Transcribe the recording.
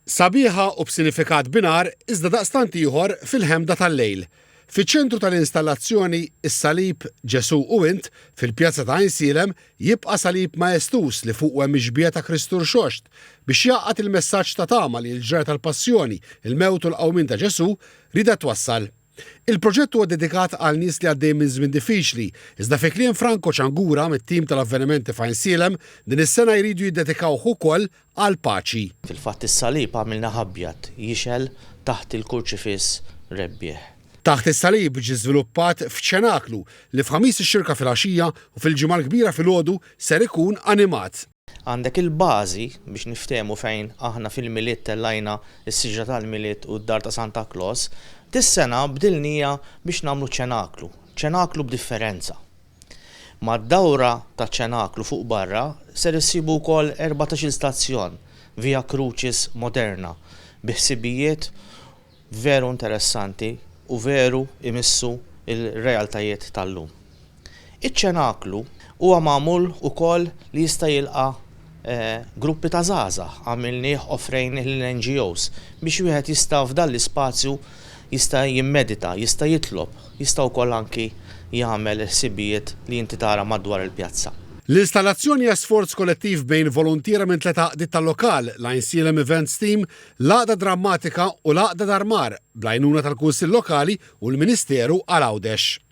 Sabiħa u b'sinifikat binhar iżda daqstant ieħor fil-ħemda tal-lejl. Fiċ-ċentru tal-installazzjoni, is-salib Ġesù u Int, fil-pjazza ta' Għajnsielem, jibqa' salib maestuż li fuqu hemm ix-xbieha ta' Kristu Rxoxt, biex jgħaqqad il-messaġġ ta' tama li l-ġrajja tal-Passjoni, il-mewt u l-qawmien ta' Ġesù riedet twassal. Il-proġett huwa dedikat għal nies li għaddejjin minn żmien diffiċli, iżda fi kliem Franco Ciangura mit-tim tal-avvenimenti f'Għajnsielem, din is-sena jridu jiddedikawh ukoll għall-paċi. Fil-fatt is-salib għamilna abjad jixgħel taħt il-kurċifiss rebbieħ. Taħt is-Salib ġie żviluppat f'ċenaklu li f'Ħamis ix-Xirka filgħaxija u fil-Ġimgħa l-Kbira filgħodu ser ikun animat. Għandek il-bażi biex niftehmu fejn aħna fil-Milied tellajna s-siġra tal-Milied u d-dar ta' Santa Klaws, dis-sena bdilniha biex nagħmlu ċenaklu, ċenaklu b'differenza. Mad-dawra taċ-ċenaklu fuq barra ser issibu wkoll 14-il stazzjon Via Crucis moderna bi ħsibijiet veru interessanti u veru jmissu l-realtajiet tal-lum. Iċ-ċenaklu huwa magħmul ukoll li jista' jilqa' gruppi ta' żgħażagħ, għamilnieh offrejnih lill-NGOs biex wieħed jista' f'dan l-ispazju jista' jimmedita, jista' jitlob, jista' wkoll anki jagħmel il-ħsibijiet li inti tara madwar il-pjazza. L-installazzjoni hija sforz kollettiv bejn voluntiera minn tliet għaqdiet tal-lokal, l-Għajnsielem Events Team, l-Għaqda Drammatika u l-Għaqda Darmar, bl-għajnuna tal-Kunsill Lokali u l-Ministeru għal Għawdex.